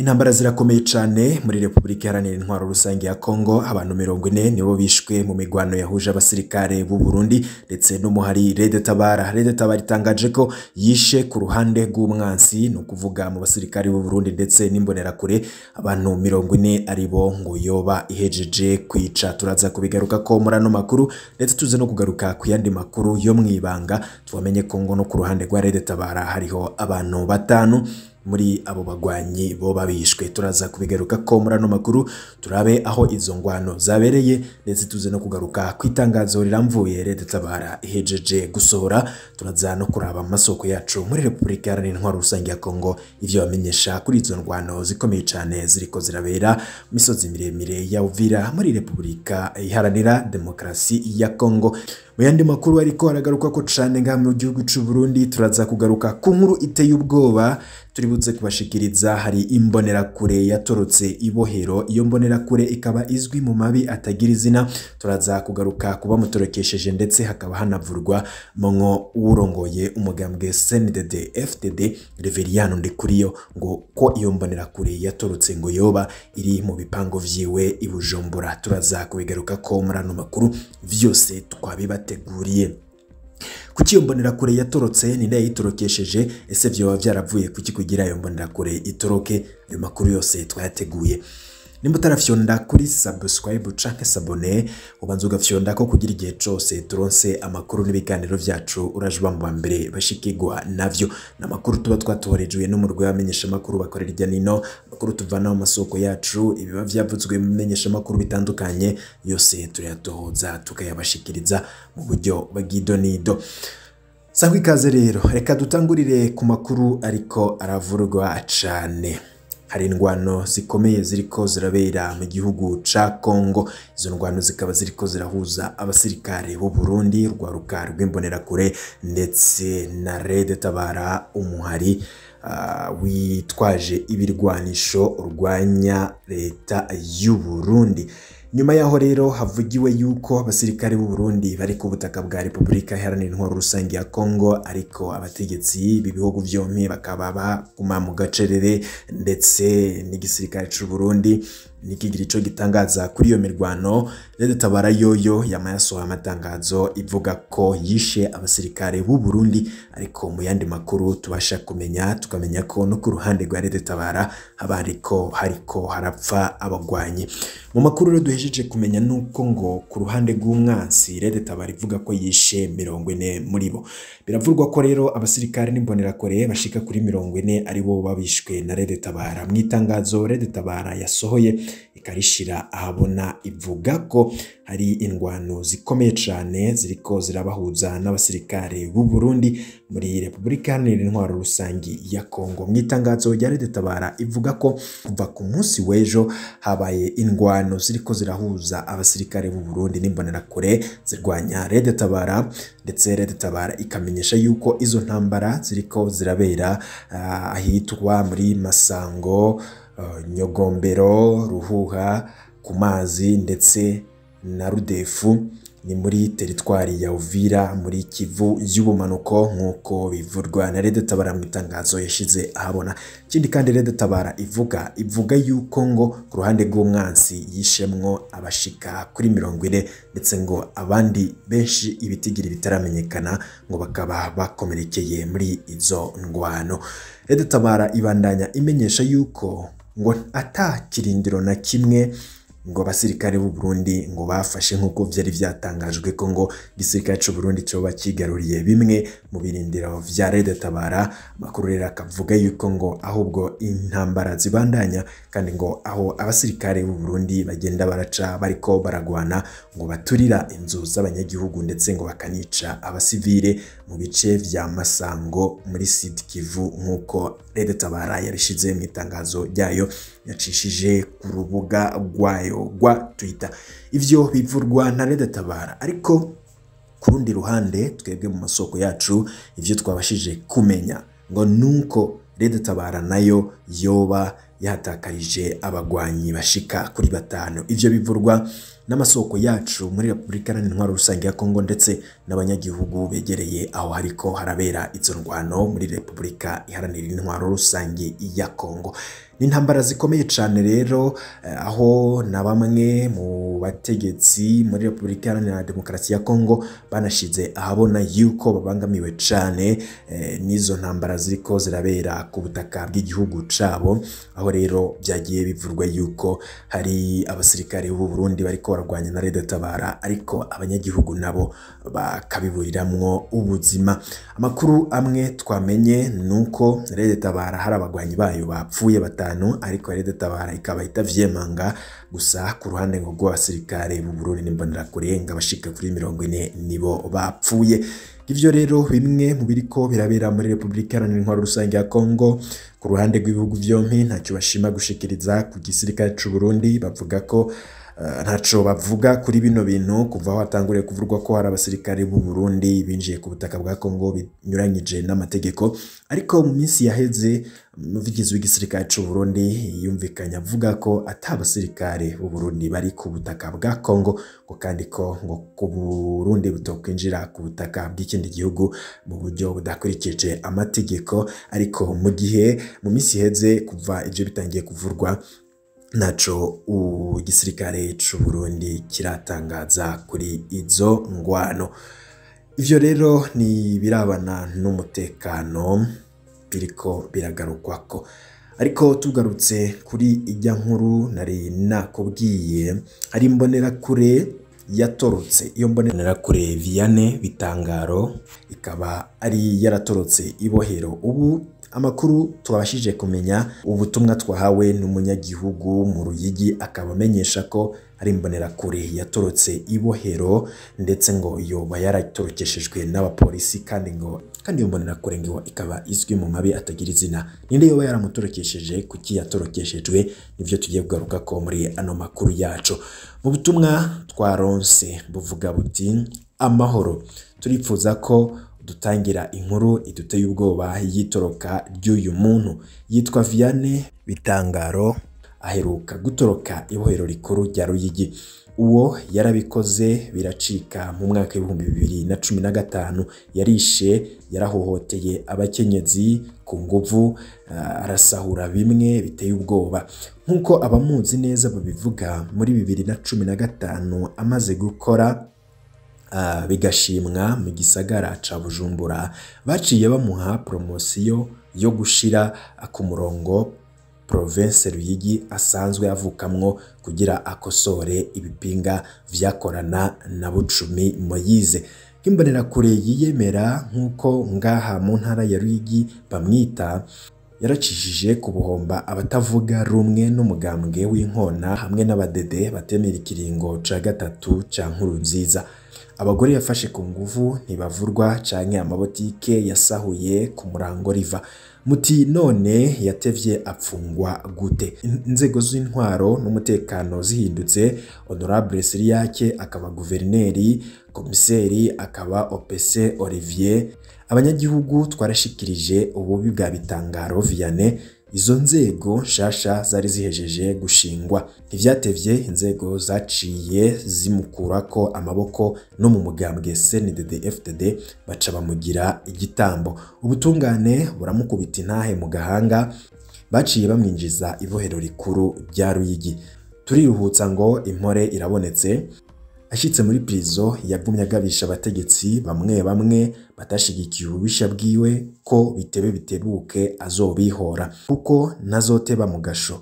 Intambara zirakomeye cane muri Republika Iharanira Intwaro Rusange ya Kongo. Abantu 40 nibo bishwe mu migwano yahuje abasirikare b'u Burundi ndetse n'umuhari Red Tabara. Red Tabara itangaje ko yishe ku ruhande rw'umwansi, no kuvuga mu basirikare b'u Burundi ndetse n'imbonerakure, abantu 40 aribo ngo yoba ihejeje kwica. Turaza kubigaruka ko muri ano makuru, ndetse tuze no kugaruka ku yandi makuru yo mwibanga. Twamenye ko ngo no ku ruhande rwa Red Tabara hariho abantu 5 muri abo bagwanyi bo babishwe. Turaza kubigaruka ko muri ano makuru, turabe aho izo ngwano zabereye, ndetse tuze no kugaruka kwitangazo riramvuye Red Tabara ihejeje gusohora. Turaza no kuraba amasoko yacu muri Republika Iharanira Intwaro Rusange ya Kongo ivyo bamenyesha kuri izo ngwano zikomeye cane ziriko zirabera misozi miremire ya Uvira muri Republika Iharanira Demokarasi ya Kongo. Mu yandi makuru ariko aragaruka ko cane nga mu gihugu c'u Burundi, turaza kugaruka ku nkuru iteye ubwoba turibuze kubashikiriza. Hari imbonerakure yatorotse ibohero, iyo mbonerakure ikaba izwi mu mabi atagira izina. Turaza kugaruka kuba mutorokesheje, ndetse hakaba hanavurwa mwo urongoye umugambwe CNDD FDD Reveriyano Ndikuriyo, ngo ko iyo mbonerakure yatorotse ngo yoba iri mu bipango vyiwe i Bujumbura. Turaza kubigaruka ko muri ano makuru vyose twabibateguriye. Kuki iyo mbonerakure yatorotse? Ni yayitorokesheje? Ese vyoba vyaravuye kuki kugira iyo mbonerakure itoroke? Ayo makuru yose twayateguye. Nimba utarafyonda kuri subscribe canke s'abonner, ubanza ugafyonda ko kugira igihe cose turonse amakuru n'ibiganiro vyacu uraje mu mbere bashikirwa navyo. N'amakuru tuba twatoherejwe n'umurwi w'abamenyesha makuru bakorera irya nino, amakuru tuvana mu masoko yacu, ibiba vyavuzwe mu menyesha makuru bitandukanye yose turayatohoza tukayabashikiriza mu buryo bw'idonido. Sangwa ikaze rero, reka dutangurire ku makuru ariko aravurwa cane. Hari indwano zikomeye ziriko zirabera mu gihugu ca Kongo. Izo ndwano zikaba ziriko zirahuza abasirikare b'u Burundi, rwaruka rw'imbonerakure ndetse na Red Tabara, umuhari witwaje ibirwanisho urwanya leta y'u Burundi. Nyuma yaho rero havugiwe yuko abasirikare b'u Burundi bari ku butaka bwa Republika Iharanira Intwaro Rusange ya Kongo, ariko abategetsi b'ibihugu vyompi bakaba baguma mu gacerere, ndetse n'igisirikare c'u Burundi nikigira ico gitangaza kuri iyo mirwano. Red Tabara yoyo yama yasohoye amatangazo ivuga ko yishe abasirikare b'u Burundi, ariko mu yandi makuru tubasha kumenya, tukamenya ko no ku ruhande rwa Red Tabara haba hariko harapfa abagwanyi. Mu makuru rero duhejeje kumenya nuko ngo ku ruhande rw'umwansi Red Tabara ivuga ko yishe 40 muri bo. Biravurwa ko rero abasirikare n'imbonerakure bashika kuri 40 aribo babishwe na Red Tabara. Mu itangazo Red Tabara yasohoye ikarishira ahabona, ivuga ko hari indwano zikomeye cane ziriko zirabahuza n'abasirikare b'u Burundi muri Republika Iharanira Intwaro Rusangi ya Kongo. Mu itangazo rya Red Tabara ivuga ko kuva ku munsi w'ejo habaye indwano ziriko zirahuza abasirikare b'u Burundi n'imbonerakure zirwanya Red Tabara, ndetse Red Tabara ikamenyesha yuko izo ntambara ziriko zirabera ahitwa muri Masango, Nyogombero, Ruhuha, ku mazi ndetse na Rudefu, ni muri teritwari ya Uvira muri Kivu y'ubumanuko, nk'uko bivurwa na Red Tabara mu itangazo yashize ahabona. Ikindi kandi Red Tabara ivuga yuko ngo ku ruhande rw'umwansi yishemwo abashika kuri 40, ndetse ngo abandi benshi ibitigiri bitaramenyekana ngo bakaba bakomerekeye muri izo ndwano. Red Tabara ibandanya imenyesha yuko ngo ata kirindiro na kimwe ngo abasirikare b'u Burundi ngo bafashe, nkuko vyari vyatangajwe ko ngo igisirikare c'u Burundi coba kigaruriye bimwe mu birindiro vya Red Tabara. Amakuru rero akavuga yuko ngo ahubwo intambara zibandanya, kandi ngo aho abasirikare b'u Burundi bagenda baraca bariko baragwana ngo baturira inzu z'abanyagihugu, ndetse ngo bakanica abasivile mu bice vya Masango muri Sud Kivu, nkuko Red Tabara yabishize mu itangazo ryayo yacishije ku rubuga rwayo rwa Twitter. Ivyo bivurwa na Red Tabara, ariko ku rundi ruhande twebwe mu masoko yacu ivyo twabashije kumenya ngo nuko Red Tabara nayo yoba yahatakarije abagwanyi bashika kuri 5. Ivyo bivurwa n'amasoko yacu muri Repubulika Iharanira Intwaro Rusange ya Kongo ndetse n'abanyagihugu begereye aho hariko harabera izo ndwano muri Repubulika Iharanira Intwaro Rusange ya Kongo. Ni intambara zikomeye cane rero, aho na bamwe mu bategetsi muri Repubulika Iharanira Demokarasi ya Kongo banashize ahabona yuko babangamiwe cane n'izo ntambara ziriko zirabera ku butaka bw'igihugu cabo, aho rero byagiye bivurwa yuko hari abasirikare b'u Burundi bariko barwanya na Red Tabara, ariko abanyagihugu nabo bakabiburiramwo ubuzima. Amakuru amwe twamenye nuko Red Tabara hari abagwanyi bayo bapfuye 5, ariko Red Tabara ikaba itavyemanga. Gusa ku ruhande ngo rw'abasirikare b'u Burundi n'imbonerakure ngo abashika kuri 40 nibo bapfuye. Ivyo rero bimwe mu biriko birabera muri Repubulika Iharanira Intwaro Rusange ya Kongo. Ku ruhande rw'ibihugu vyompi ntacyo bashima gushikiriza ku gisirikare c'u Burundi, bavuga ko ntaco bavuga kuri bino bintu kuva aho hatanguriye kuvurwa ko hari abasirikare b'u Burundi binjiye ku butaka bwa Kongo binyuranyije n'amategeko. Ariko mu minsi yaheze umuvugizi w'igisirikare c'u Burundi yumvikanye avuga ko ata abasirikare b'u Burundi bari ku butaka bwa Kongo, ngo kandi ko ngo ku Burundi butokwinjira ku butaka bw'ikindi gihugu mu buryo budakurikije amategeko. Ariko mu gihe mu minsi iheze kuva ivyo bitangiye kuvurwa naco igisirikare c'u Burundi kiratangaza kuri izo ngwano. Ivyo rero ni birabana n'umutekano biriko biragarukwako. Ariko tugarutse kuri ijya nkuru nari nakubwiye, hari imbonerakure yatorotse. Iyo mbonerakure Vianney Bitangaro ikaba ari yaratorotse ibohero. Ubu amakuru twabashije kumenya, ubutumwa twahawe n'umunyagihugu mu Ruyigi, akaba amenyesha ko ari imbonerakure yatorotse ibohero, ndetse ngo yoba yaratorokeshejwe n'abapolisi, kandi ngo kandi iyo mbonerakure ngo ikaba izwi mu mabi atagira izina. Ninde yoba yaramutorokesheje? Kuki yatorokeshejwe? Nivyo tugiye kugaruka ko muri ano makuru yacu. Mu butumwa twaronse buvuga buti: amahoro, turipfuza ko dutangira inkuru iduteye ubwoba y'itoroka ry'uyu muntu yitwa Vianney Bitangaro, aheruka gutoroka ibohero rikuru rya Ruyigi. Uwo yarabikoze biracika mu mwaka 2015, yarishe, yarahohoteye abakenyezi ku nguvu, arasahura bimwe biteye ubwoba. Nkuko abamuzi neza babivuga, muri 2015 amaze gukora bigashimwa mu gisagara ca Bujumbura, baciye bamuha promosiyo yo gushira ku murongo province Ruyigi asanzwe avukamwo kugira akosore ibipinga vyakorana na Bucumi Moyize. Imbonerakure yiyemera nkuko ngaha mu ntara ya Ruyigi bamwita, yaracishije ku buhomba abatavuga rumwe n'umugambwe w'inkona hamwe n'abadede batemera ikiringo ca 3 ca Nkurunziza. Abagore yafashe ku nguvu ntibavurwa canke amabotike yasahuye ku murango riva. Muti none yatevye apfungwa gute? Inzego z'intwaro n'umutekano zihindutse, Honorable Siriyake akaba guverineri, komiseri akaba OPC Olivier. Abanyagihugu twarashikirije ububi bwa Bitangaro Vianney. Izo nzego nshasha zari zihejeje gushingwa. Ntivyatevye inzego zaciye zimukurako amaboko no mu mugambwe CNDD-FDD baca bamugira igitambo. Ubutungane buramukubita intahe mu gahanga, baciye bamwinjiza ibohero rikuru rya Ruyigi. Turiruhutsa ngo impore irabonetse. Ashitse muri prison yagumye agabisha abategetsi bamwe bamwe batashigikiye ububisha bwiwe ko bitebe bitebuke azobihora, kuko ntazoteba mu gasho.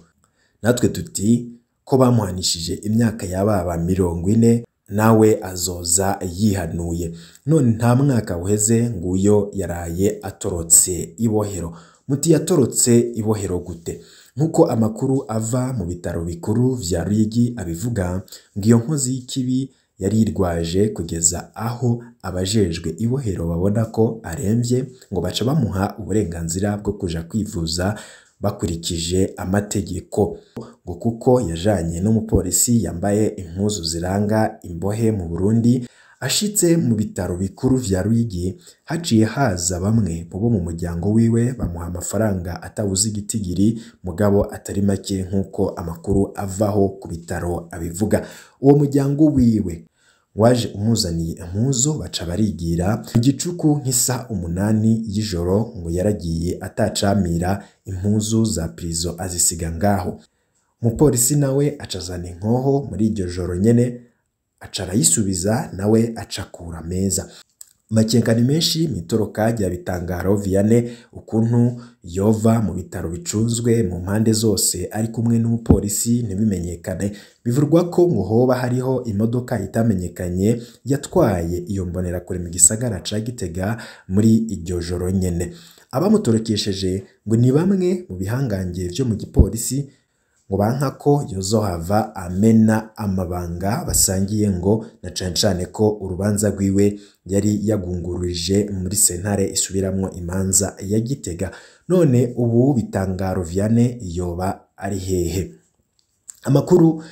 Natwe tuti ko bamuhanishije imyaka yababa 40, nawe azoza yihanuye. None nta mwaka uheze nguyo yaraye atorotse ibohero. Muti yatorotse ibohero gute? Nkuko amakuru ava mu bitaro bikuru vya Ruyigi abivuga, ngiyo nkozi y'ikibi yarirwaje kugeza aho abajejwe ibohero babona ko aremvye, ngo baca bamuha uburenganzira bwo kuja kwivuza bakurikije amategeko, ngo kuko yajanye n'umupolisi yambaye impuzu ziranga imbohe mu Burundi. Ashitse mu bitaro bikuru vya Ruyigi, haciye haza bamwe mu bo mu muryango wiwe bamuha amafaranga atawuzi igitigiri, mugabo atari make nk'uko amakuru avaho ku bitaro abivuga. Uwo muryango wiwe waje umuzaniye impuzu, baca barigira mu gicuku nk'isaha 8 y'ijoro, ngo yaragiye atacamira, impuzu za prison azisiga ngaho. Umupolisi nawe acazana inkoho muri iryo joro nyene, aca arayisubiza, nawe acakura meza. Amakenga ni menshi mw'itoroka rya Bitangaro Vianney, ukuntu yova mu bitaro bicunzwe mu mpande zose ari kumwe n'umupolisi ntibimenyekane. Bivurwa ko ngo hoba hariho imodoka itamenyekanye yatwaye iyo mbonerakure mu gisagara ca Gitega muri iryo joro nyene. Abamutorokesheje ngo ni bamwe mu bihangange vyo mu gipolisi, ngo banka ko yozohava amena amabanga basangiye, ngo na cane cane ko urubanza rwiwe yari yagungururije muri sentare isubiramwo imanza ya Gitega. None ubu Bitangaro Vianney yoba ari hehe? Amakuru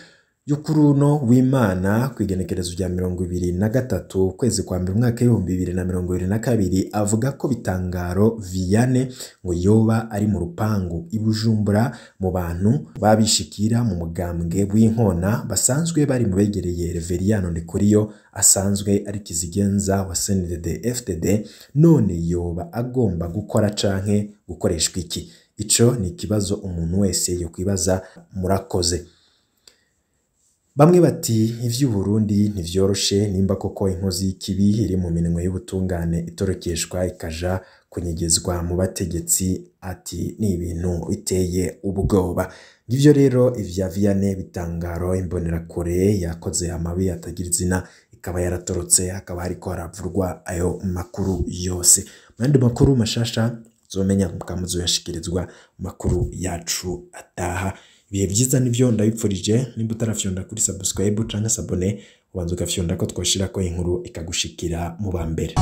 y'ukuruno w'Imana kw'igenekerezo rya 23 ukwezi kwa mbere umwaka 2022 avuga ko Bitangaro Vianney ngo yoba ari mu rupangu i Bujumbura mu bantu babishikira mu mugambwe w'inkona basanzwe bari mu begereye Reveriyano Ndikuriyo asanzwe ari kizigenza wa CNDD FDD. None yoba agomba gukora canke gukoreshwa iki? Ico ni ikibazo umuntu wese yokwibaza. Murakoze. Bamwe bati ivy'Uburundi ntivyoroshe, nimba koko inkozi y'ikibi iri mu minwe y'ubutungane itorokeshwa ikaja kunyegezwa mu bategetsi, ati ni ibintu biteye ubwoba. Ngivyo rero ivya Vianney Bitangaro, imbonerakure yakoze amabi atagira izina, ikaba yaratorotse, hakaba hariko haravurwa ayo makuru yose. Mu yandi makuru mashasha uzomenya mukamuzoyashikirizwa makuru yacu ataha. Ibihe vyiza nivyo ndabipfurije. Nimba utarafyonda kuri subscribe canke s'abonner, ubanza ugafyonda ko twoshirako inkuru ikagushikira mu ba mbere.